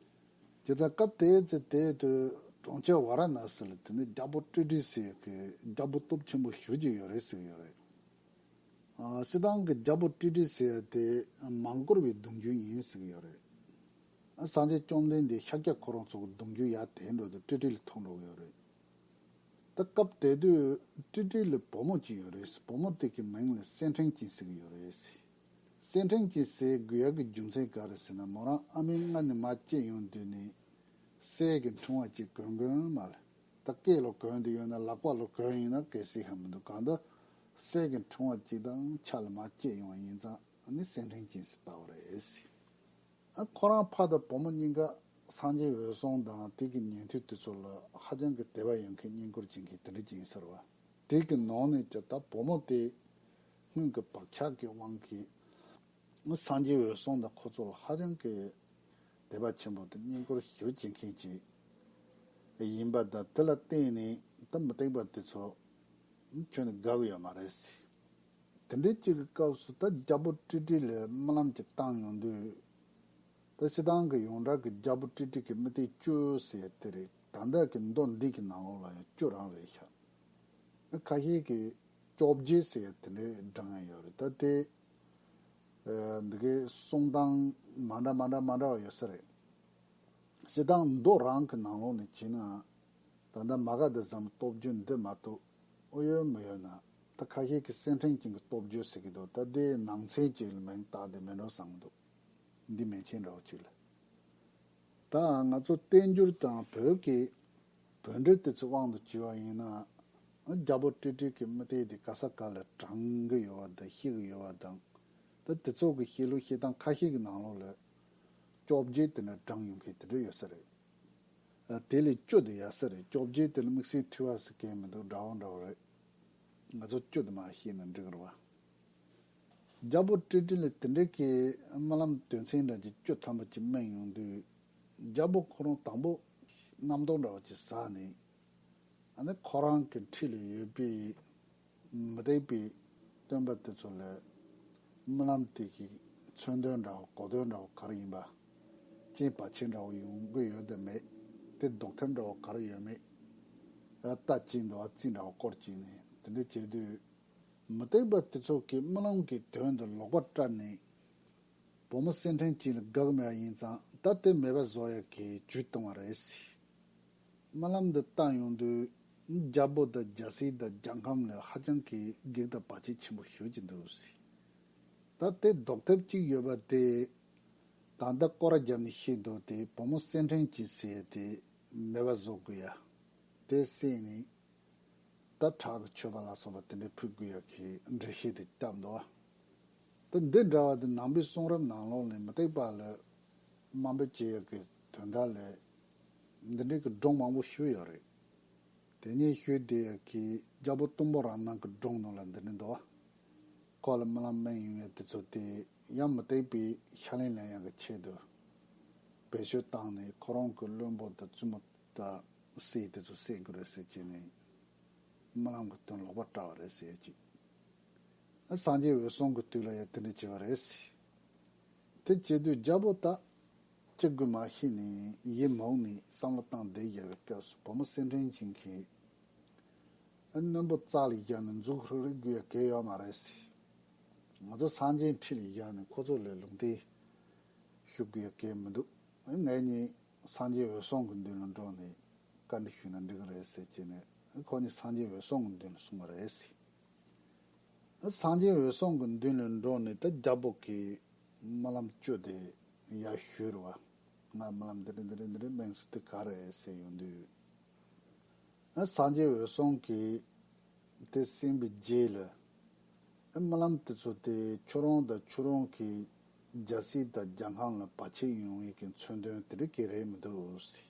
དེ་ཙང་སྐབས་དེའི་ཚེ་དེའི་དུས་གྲོང་ཁྱེར་ཝཱ་ར་ཎ་སི་ལ་དེ་ནི་རྒྱལ་པོ་ཀྲི་ཀྲི་ཟེར་གི་རྒྱལ་པོ་སྟོབས་ཆེན་པོ་ཞེ་ཅིག་ཡོད་རེད་ཟེར་གི་ཡོད་རེད། ཨ་སྤྱིར་བཏང་གི་རྒྱལ་པོ་ཀྲི་ཀྲི་ཟེར་དེ་མང་བཀུར་བའི་གདུང་རྒྱུད་ཡིན་ཟེར་གི་ཡོད་རེད། ཨ་སངས་རྒྱས་བཅོམ་ལྡན་འདས་ཤཱཀྱ་ཁོ་རང་ཚོ་གི་གདུང་རྒྱུད་ཡར་དེད་འགྲོ་དུས་ཀྲི་ཀྲི་ལ་ཐུག་འགྲོ་གི་ཡོད་རེད། ད་སྐབས་དེ་དུས་ཀྲི་ཀྲི་ལ་བུ་མོ་གཅིག་ཡོད་རེད། བུ་མོ་དེ་གི་མིང་ལ་སེ་འབྲས་སྐྱིད་ཟེར་གི་ཡོད་རེད། སེ་འབྲས་སྐྱིད་ཟེར་དགོས་ཡག་གི་རྒྱུ་མཚན་ག་རེ་ཟེར་ན་མོ་རང་ཨ་མའི་མངལ་ནས་མར་སྐྱེས་ཡོང་དུས་ནས་སྲས་ཀྱི་འཕྲེང་བ་གཅིག་གོན་གོན་མ་ལ། ད་སྐེ་ལ་གོན་དུ་ཡོད་ན་ལག་པ་ལ་གོན་ཡིན་ན་གལ་སྲིད་ཧ་མི་འདུག་གང་ལྟར་སྲས་ཀྱི་འཕྲེང་བ་གཅིག་དང་ཆ་ལ་མར་སྐྱེས་ཡོང་བ་ཡིན་ཙང་ཨ་ནི་སེ་འབྲས་སྐྱིད་ཟེར་བཏགས་པ་རེད། ཨ་ཁོ་རང་ཕ་དང་བུ་མོ་གཉིས་ཀ་སངས་རྒྱས་འོད་སྲུང་དང་དེ་གི་ཉན་ཐོས་དེ་ཚོ་ལ་ཧ་ཅང་གི་དད་པ་ཡོད་མཁན་བསྙེན་བཀུར་བྱེད་མཁན་དེ་འདྲ་ཅིག་ཡིན་ས་རེད་བ། དེ་གི་ནང་ནས་ཀྱང་ད་བུ་མོ་དེ་སྔོན་གྱི་བག་ཆགས་ཀྱི་དབང་གིས་སངས་རྒྱས་འོད་སྲུང་དང་ཁོ་ཚོ་ལ་ཧ་ཅང་གི་དད་པ་ཆེན་པོ་དང་བསྙེན་བཀུར་ཞེ་པོ་བྱེད་མཁན་ཅིག་ཡིན་པ་དང་དེ་ལ་བརྟེན་ནས་ད་མུ་སྟེགས་པ་དེ་ཚོ་ཁྱོན་ནས་དགའ་གི་ཡོད་མ་རེད། དེ་འདྲའི་གཅིག་གི་སྐབས་སུ་ད་རྒྱལ་པོ་ཀྲི་ཀྲི་ལ་རྨི་ལམ་གྱི་བཏང་ཡོང་དུས། ད་སྤྱིར་བཏང་གི་ཡོངས་གྲགས་ཀྱི་རྒྱལ་པོ་ཀྲི་ཀྲི་གི་རྨི་ལྟས་བཅུ་ཟེར་ཡ་དེ་རེད། ད་ལྟ་གི་མདོ་འདི་གི་ནང་ལོགས་ལ་ཡང་བཅུ་རང་རེད་ཤག་ཁ་ཤས་ཀྱིས་བཅོ་བརྒྱད་ཟེར་ཡ་དེ་འདྲའི་བགྲང་ཡ་ཡོད་རེད། ད་དེ་འདི་གའི་གསུང་སྟངས་མ་འདྲ་མ་འདྲ་མ་འདྲ་བ་ཡོད་ས་རེད། སྤྱིར་བཏང་མདོ་རང་གི་ནང་ལོགས་ནས་བྱས་ན། ད་ལྟ་མ་ག་དྷ་བཟང་མོ་སྟོབས་རྒྱས་འདི་མ་གཏོགས་ཨོ་ཡོད་མི་ཡོད་ན། ད་ཁ་ཤས་ཀྱིས་སེ་འབྲས་སྐྱིད་ཀྱི་སྟོབས་རྒྱས་ཟེར་གྱི་འདུག་ད་དེའི་ནང་ཚན་གཅིག་ལ་མིང་བཏགས་ཏེ་མེད་འགྲོ་བསམ་གྱི་འདུག་འདི་མེད་མཁན་འདྲ་བོ་ཅིག་ལ། ད་ང་ཚོ་བསྟན་འགྱུར་དང་བོད་ཀྱི་བོད་འགྲེལ་དེ་ཚོའི་དབང་དུ་བྱས་པ་ཡིན་ན། རྒྱལ་པོ་ཀྲི་ཀྲི་གི་རྨི་ལྟས་དེ་ག་ས་ག་ལ་བགྲང་གི་ཡོད་པ་དང་ཤེས་ཀྱི་ཡོད་པ་དང་། ད་དེ་ཚོ་གི་བཤད་ལུགས་བཤད་སྟངས་ཁ་ཤས་ཀྱི་ནང་ལོགས་ལ་བཅོ་བརྒྱད་དེ་འདྲ་བགྲངས་ཡོང་མཁན་དེ་འདྲ་ཡོད་ས་རེད། དེ་ལས་བཅུ་དེ་ཡག་ས་རེད། བཅོ་བརྒྱད་དེ་ལ་དམིགས་བསལ་འཁྲུལ་བ་ཟེར་མཁན་མི་འདུག་འདྲ་བོ་འདྲ་བོ་རེད། ང་ཚོ་བཅུ་དེ་མར་བཤད་ན་འགྲིག་རེད་བ། རྒྱལ་པོ་ཀྲི་ཀྲི་ལ་དེ་འདྲའི་གི་རྨི་ལམ་དོན་ཚན་འདྲ་ཅིག་བཅུ་ཐམ་པ་ཅིག་རྨིས་ཡོང་དུས། རྒྱལ་པོ་ཁོ་རང་དང་པོ་རྣམ་རྟོག་འདྲ་བོ་ཅིག་ཟ་ནས། ཨ་ནི་ཁོ་རང་གི་འཁྲིས་ལ་ཡོད་པའི་མུ་སྟེགས་པའི་སྟོན་པ་དེ་ཚོ་ལ་རྨི་ལམ་དེ་གི་མཚོན་དོན་འདྲ་བོ་གོ་དོན་འདྲ་བོ་ག་རེ་ཡིན་པ། རྐྱེན་བར་ཆད་འདྲ་བོ་ཡོང་གི་ཡོད་དམ་མེད། དེ་ཟློག་ཐབས་འདྲ་བོ་ག་རེ་ཡོད་མེད། ཨ་ལྟ་ཅི་འདུག་ཨ་རྩིས་འདྲ་བོ་སྐོར་གྱིས་ནས་དེ་འདྲ་བྱས་དུས། མུ་སྟེགས་པ་དེ་ཚོ་གིས་རྨི་ལམ་གྱི་དོན་དུ་ལོག་པ་བཀྲལ་ནས། བུ་མོ་སེ་འབྲས་སྐྱིད་ལ་དགའ་གི་མེད་པ་ཡིན་ཙང་ད་དེ་མེད་པ་བཟོ་ཡག་གི་ཇུས་བཏང་བ་རེད། རྨི་ལམ་འདི་བལྟ་ཡོང་དུས་རྒྱལ་པོ་དང་རྒྱལ་སྲིད་དང་རྒྱལ་ཁམས་ལ་ཧ་ཅང་གི་གེགས་དང་བར་ཆད་ཆེན་པོ་ཞེ་ཅིག་འདུག་ཟེར། ད་དེ་ལྡོག་ཐབས་གཅིག་ཡོད་པ་དེ། ད་ལྟ་སྐོར་ར་བརྒྱབ་ནས་བཤད་འདུག་དེ་བུ་མོ་སེར་ཕྲེང་ཅན་ཟེར་དེ་མེད་པ་བཟོ་དགོས་ཡ། དེ་བསད་ནས་ད་ཁྲག་གི་མཆོད་པ་ལ་སོགས་པ་དེ་འདྲ་ཕུལ་དགོས་ཡ་གི་འགྲེལ་བཤད་དེ་བཏབ་འདུག་ད་འདི་འདྲ་བ་དེ་ནང་པའི་གསུང་རབ་ནང་ལོགས་ནས་མུ་སྟེགས་པ་ལ་དམའ་འབེབས་བྱེད་ཡ་གི་དོན་དག་ལས་འདི་འདྲའི་གི་སྒྲུང་མང་པོ་ཞིག་ཡོད་རེད། དེ་ཉིད་ཤོད་དེ་གི་རྒྱལ་པོ་སྟོང་པོ་རང་སྣང་གི་སྒྲུང་ནང་ལ་འདི་འདྲ་འདུག་ཁོ་ལ་རྨི་ལམ་རྨིས་ཡོང་ཡ་དེ་ཚོ་དེ་ཡང་མུ་སྟེགས་པའི་ཕྱག་ལེན་ལེན་ཡ་གི་ཆེད་དུ་བེད་སྤྱོད་བཏང་ནས་ཁོ་རང་གི་བློན་པོ་དང་བཙུན་མོ་དང་སྲས་དེ་ཚོ་བསད་དགོས་རེད་ཟེར་བྱས་ནས་རྨི་ལམ་གི་དོན་ལོག་པ་བཀྲལ་བ་རེད་ཟེར་ཡ་ཅིག་སངས་རྒྱས་འོད་སྲུང་གི་དུས་ལ་ཡང་དེ་འདྲ་བྱས་པ་རེད། དེ་བྱེད་དུས་རྒྱལ་པོ་ད་སྐྱེ་དགུ་མ་ཤི་ནས་ཡིད་མུག་ནས་བསམ་བློ་བཏང་བསྡད་བཞག་པའི་སྐབས་སུ་བུ་མོ་སེར་ཕྲེང་ཅན་གྱིས་རྣོན་པོ་རྩ་ལ་བཞག་ནས་མཛུབ་ཧྲིག་རིག་དགོས་ཡ་གལ་ཡོད་མ་རེད། ང་ཚོ་སངས་རྒྱས་ཁྲི་ལ་བཞག་ནས་ཁོ་ཚོ་ལ་ལུང་བསྟན་ཞུ་དགོས་ཡ་གལ་མི་འདུག་ངེད་གཉིས་སངས་རྒྱས་འོད་སྲུང་གི་མདུན་ལ་འགྲོ་ནས་བཀའ་འདྲི་ཞུས་ན་འགྲིག་གི་རེད་ཟེར་བྱས་ནས་ཁོ་གཉིས་སངས་རྒྱས་འོད་སྲུང་གི་མདུན་ལ་སོང་བ་རེད། སངས་རྒྱས་འོད་སྲུང་གི་མདུན་ལ་འགྲོ་ནས་ད་རྒྱལ་པོ་གིས་རྨི་ལམ་བཅུ་དེ་ཡར་ཞུས་རེད་བ། ང་རྨི་ལམ་འདི་འདྲ་འདི་འདྲ་འདི་འདྲ་རྨིས་སོང་དེ་ག་རེ་རེད་ཟེར་ཡོང་དུས། སངས་རྒྱས་འོད་སྲུང་གིས་དེ་གསན་པའི་རྗེས་ལ། རྨི་ལམ་དེ་ཚོ་དེ་ཁྱོད་རང་དང་ཁྱོད་རང་གི་རྒྱལ་སྲིད་དང་རྒྱལ་ཁམས་ལ་བར་ཆད་ཡོང་ཡས་ཀྱི་མཚོན་དོན་དེ་འདྲ་གི་རེད་མི་འདུག་ཟེར།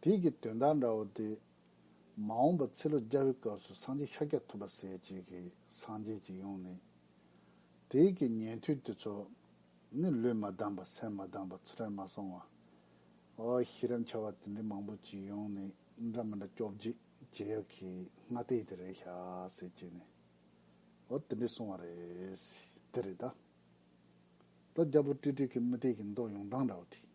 དེ་གི་དོན་དག་འདྲ་བོ་དེ། མ་འོངས་པ་ཚེ་ལོ་བརྒྱ་པའི་སྐབས་སུ་སངས་རྒྱས་ཤཱཀྱ་ཐུབ་པ་ཟེར་ཅིག་གི་སངས་རྒྱས་ཅིག་ཡོང་ནས། དེའི་གི་ཉན་ཐོས་དེ་ཚོ་ནི་ལུས་མ་བསྡམས་པ་སེམས་མ་བསྡམས་པ་ཚུར་མ་སོང་བ། ཨོ་ཤེས་རབ་འཆལ་བ་དེ་འདྲའི་མང་པོ་ཅིག་ཡོང་ནས་འདྲ་མི་འདྲ་སྐྱོབ་བྱེད་བྱེད་ཡག་གི་སྔ་ལྟས་དེ་རེད་ཤག་ཟེར་བྱས་ནས། ཨོ་དེ་འདྲའི་གསུང་བ་རེད། དེ་རེད་ད། ད་རྒྱལ་པོ་ཀྲི་ཀྲི་གི་རྨི་ལྟས་ཀྱི་མདོ་ཡོང་སྟངས་འདྲ་བོ་དེ།